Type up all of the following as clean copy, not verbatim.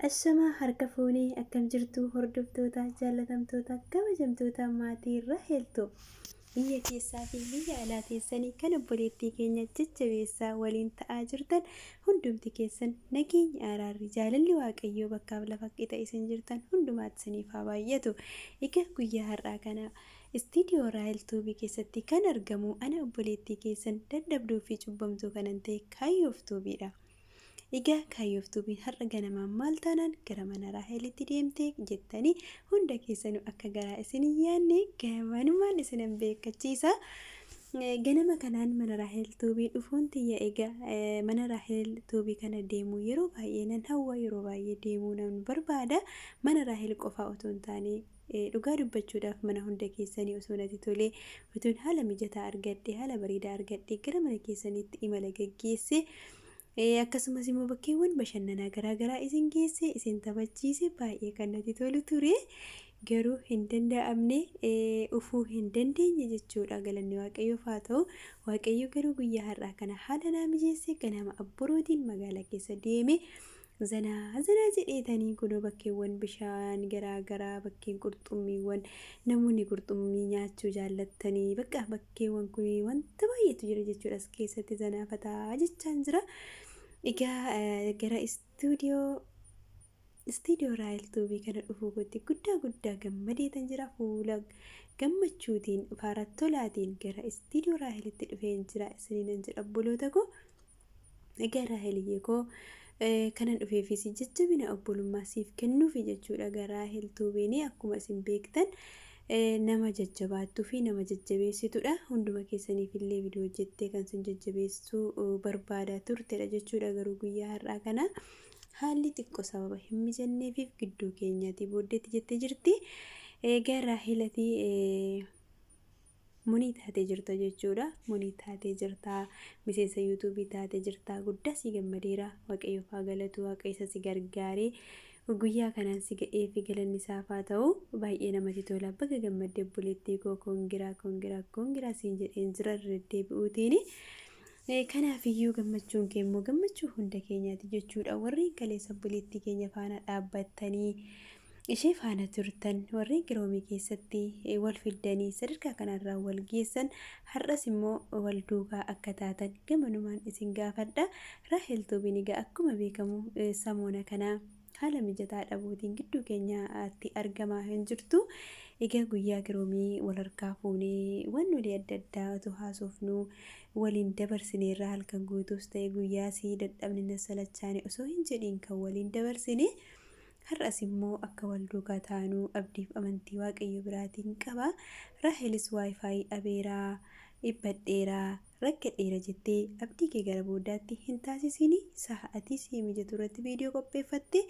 Ashamaa harka fuunee akkam jirtu hordoftoota jaallatamtoota kabajamtoota maatii Raheltu biyya keessaa fi biyya alaa teessanii kan obboleettii keenya jajjabeessaa waliin ta'aa jirtan hundumti keessan nageenyi araarri jaalalli waaqayyoo bakkaaf lafa qixa isin jirtan hundumaatti isiniif haa baay'atu. Egaa guyyaa har'aa kana istiidiyoo Raahel Tuubii keessatti kan argamu ana obboleettii keessan dadhabduu fi cubbamtuu kanan ta'e Kaayyoof Tuubiidha. Egaa Kaayyoof Tuubiin har'a ganamaan maal taanaan gara mana Raahelitti deemte jettanii hunda keessanuu akka garaa isin hin yaadne gamanumaan isinan beekachiisa. Ganama kanaan mana Raahel Tuubii dhufuun tiyya egaa mana Raahel Tuubii kana deemuu yeroo baay'ee nan hawwa, yeroo baay'ee deemuu nan barbaada. Mana Raahel qofaa otoo hin taane dhugaa dubbachuudhaaf mana hunda keessanii osoo natti tolee, otoon haala mijataa argadhe, haala bareedaa argadhe gara mana keessaniitti imala gaggeesse, akkasumas immoo bakkeewwan bashannanaa garaagaraa isin geesse, isin taphachiise baay'ee kan natti tolu ture. Garuu hin danda'amne, dhufuu hin dandeenye jechuudha. Galanni Waaqayyoof haa ta'u. Waaqayyo garuu guyyaa har'aa kana haala naa mijeesse, ganama abborootiin magaalaa keessa deeme zanaa zanaa jedheetanii kunoo bakkeewwan bishaan garaagaraa, bakkeen qurxummiiwwan, namoonni qurxummii nyaachuu jaallattanii bakka bakkeewwan kun wanta baay'eetu jira jechuudha. As keessatti zanaa fataa jechaan jira. Egaa gara istiidiyoo Raahel Tuubii kana dhufuu kootti guddaa guddaa gammadeetan jira. Fuula gammachuutiin faara tolaatiin gara istiidiyoo Raahelitti dhufeen jira isiniinan jedha obboloota koo. Egaa Raaheliyyee koo, kanan dhufeefis jajjabina obbolummaa siif kennuufi jechuudha. Gara Raahel Tuubiin akkuma isin beektan nama jajjabaattuu fi nama jajjabeessitudha. Hunduma keessaniif illee viidiyoo hojjettee kan isin jajjabeessuu barbaadaa turtedha jechuudha. Garuu guyyaa har'aa kana haalli xiqqoo sababa hin mijanneefiif gidduu keenyaati booddeetti jettee jirti. Egaa Raahelatii munii taatee jirta jechuudha. Munii taatee jirta. Miseensa yuutuubii taatee jirta. Guddaa si gammadeera. Waaqayyoof haa galatu. Waaqayyo isa si gargaaree guyyaa kanaan si ga'ee fi galanni isaaf haa ta'u. Baay'ee namatti tola. Baga gammaddee obboleettii koo, congra, congra, congra siin jedheen jira irra deddeebi'uutiin. Kanaafiyyuu gammachuun kee immoo gammachuu hunda keenyaati jechuudha. Warreen kaleessa obboleettii keenya faana dhaabbattanii ishee faana turtan, warreen kiroomii keessatti wal fiddanii sadarkaa kanarraa wal geessan, har'as immoo wal duukaa akka taatan gamanumaan isin gaafadha. Raahel Tuubiin egaa akkuma beekamu samoona kanaa haala mijataa dhabuutiin gidduu keenyaatti argamaa hin jirtu. Egaa guyyaa kiroomii wal harkaa fuunee waan nuti adda addaa otoo haasofnu waliin dabarsineerra, halkan guutuus ta'e guyyaa sii dadhabne na salachaane osoo hin jedhiin kan waliin dabarsine, har'as immoo akka wal duukaa taanuu abdiif amantii Waaqayyo biraatiin qaba. Raahelis WiFi dhabeeraa, dhibbadheeraa, rakkadheera jettee abdii kee gara boodaatti hin taasisini. Sa'aatii sii mijatu irratti viidiyoo qopheeffatte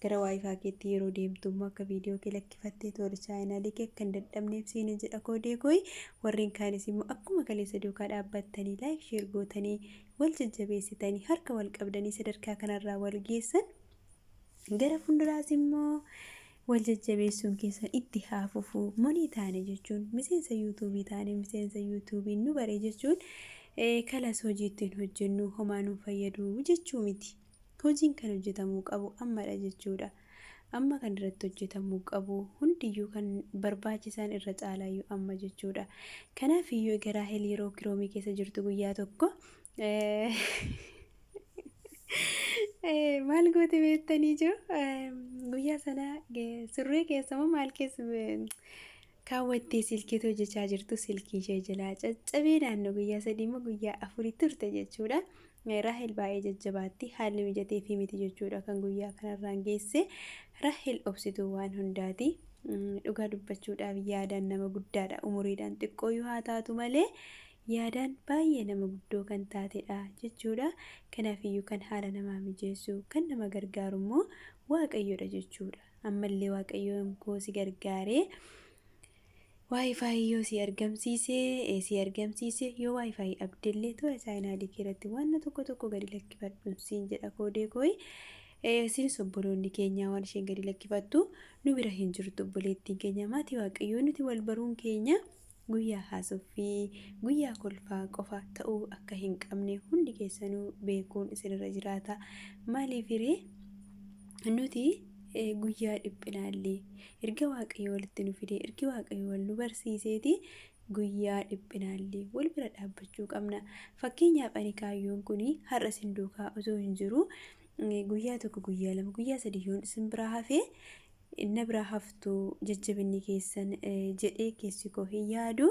gara WiFi keetti yeroo deemtu immoo akka viidiyoo kee lakkifattee tola chaayinaalii kee akka hin dadhabneef siin jedha koodee kooyi. Warreen kaanis immoo akkuma kaleessa duukaa dhaabbattanii like, share gootanii wal jajjabeessitanii harka wal qabdanii sadarkaa kanarraa wal geessan, gara fuulduraas immoo wal jajjabeessuun keessan itti haa fufu. Monii taane jechuun, miseensa yuutuubii taane, miseensa yuutuubii nu bare jechuun kalas hojii ittiin hojjennu homaa nu fayyadu jechuu miti. Hojiin kan hojjetamuu qabu ammadha jechuudha. Amma kan irratti hojjetamuu qabu hundiyyuu kan barbaachisan irra caalaayyuu amma jechuudha. Kanaaf iyyuu egaa Raahel yeroo kiroomii keessa jirtu guyyaa tokko maal goote beektanii jiru? Guyyaa sana surree keessa moo maal keessa kaawwattee silkiitu hojjechaa jirtu silkii ishee jalaa caccabee naannoo guyyaa 3 immoo guyyaa 4 turte jechuudha. Raahel baay'ee jajjabaatti, haalli mijatee fi miti jechuudha kan guyyaa kanarraan geesse. Raahel obsituu waan hundaati. Dhugaa dubbachuudhaaf yaadaan nama guddaadha. Umuriidhaan xiqqooyyuu haa taatu malee yaadaan baay'ee nama guddoo kan taatedha jechuudha. Kanaafiyyuu kan haala namaa mijeessu, kan nama gargaaru immoo Waaqayyoodha jechuudha. Ammallee Waaqayyoon koo si gargaaree WiFi yoo si argamsiise, yoo WiFi dhabdellee toora chaayinaalii kee irratti waan tokko tokko gadi lakkifadhu siin jedha koodee kooyi. Isinis obboloonni keenya waan isheen gadi lakkifattu nu bira hin jirtu obboleettiin keenya. Maatii Waaqayyoo, nuti wal baruun keenya guyyaa haasoffii, guyyaa kolfaa qofa ta'uu akka hin qabne hundi keessanuu beekuun isinirra jiraata. Maaliif hiree? Nuti guyyaa dhiphinaallee erga Waaqayyo walitti nu fidee, erga Waaqayyo wal nu barsiiseeti, guyyaa dhiphinaallee wal bira dhaabbachuu qabna. Fakkeenyaaf, ani kaayyoon kun har'a isin duukaa osoo hin jiru guyyaa 1, guyyaa 2, guyyaa 3 yoon isin biraa hafee, na biraa haftuu jajjabinni keessan jedhee keessi koo hin yaadu,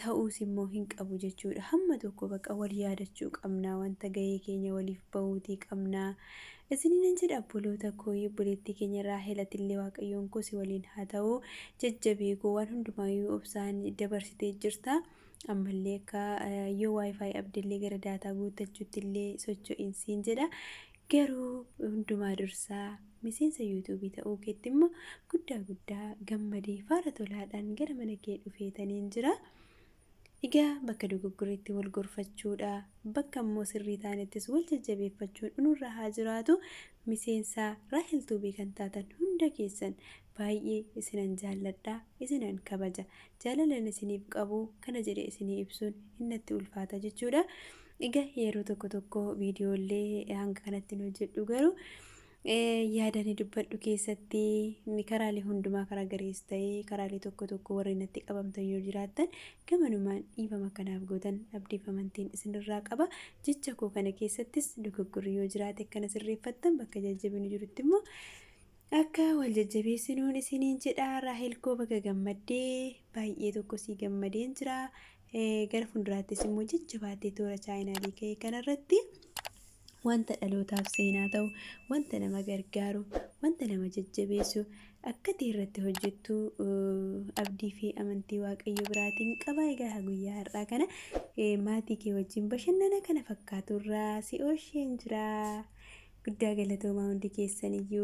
ta'uus immoo hin qabu jechuudha. Hamma tokko bakka wal yaadachuu qabna, wanta gahee keenya waliif bahuutii qabna. Isiniin jedha, obboloota koo, obboleettii keenya Raahelatillee Waaqayyoon koo si waliin haa ta'u. Jajjabee koo, waan hundumaayyuu obsaan dabarsitee jirta. Ammallee akka yoo WiFi abdillee gara data guuttachuutti illee socho'insiin jedha. Garuu hundumaa dursaa miseensa YouTubeii ta'uu keetti immoo guddaa guddaa gammadee faara tolaadhaan gara mana kee dhufeetaniin jira. Egaa bakka dogoggorreetti wal gorfachuudha. Bakka immoo sirrii taanettis wal jajjabeeffachuun nurra haa jiraatu. Miseensa Raahel Tuubii kan taatan hunda keessan baay'ee isinan jaalladha, isinan kabaja. Jaalalan isiniif qabu kana jedhee isinii ibsuun innatti ulfaata jechuudha. Egaa yeroo tokko tokko viidiyoolee hanga kanatti hin hojjedhu, garuu yaadanii dubbadhu keessatti karaalee hundumaa, karaa garees ta'ee karaalee tokko tokko warri natti qabamtan yoo jiraattan, gamanumaan dhiifama kanaaf gootan abdiif amantiin isinirraa qaba. Jecha koo kana keessattis dogoggorri yoo jiraate akkana sirreeffattan, bakka jajjabinu jirutti immoo akka wal jajjabeessinuun isiniin jedha. Raahel koo, baga gammaddee, baay'ee tokko sii gammadeen jira. Gara fuulduraattis immoo jajjabaatee toora channelii ka'e kanarratti wanta dhalootaaf seenaa ta'u, wanta nama gargaaru, wanta nama jajjabeessu akka ta'e irratti hojjettu abdii fi amantii Waaqayyo biraatiin qaba. Egaa guyyaa har'aa kana maatii kee wajjin bashannana kana fakkaaturraa si oolcheen jira. Guddaa galatoomaa hundi keessaniyyuu.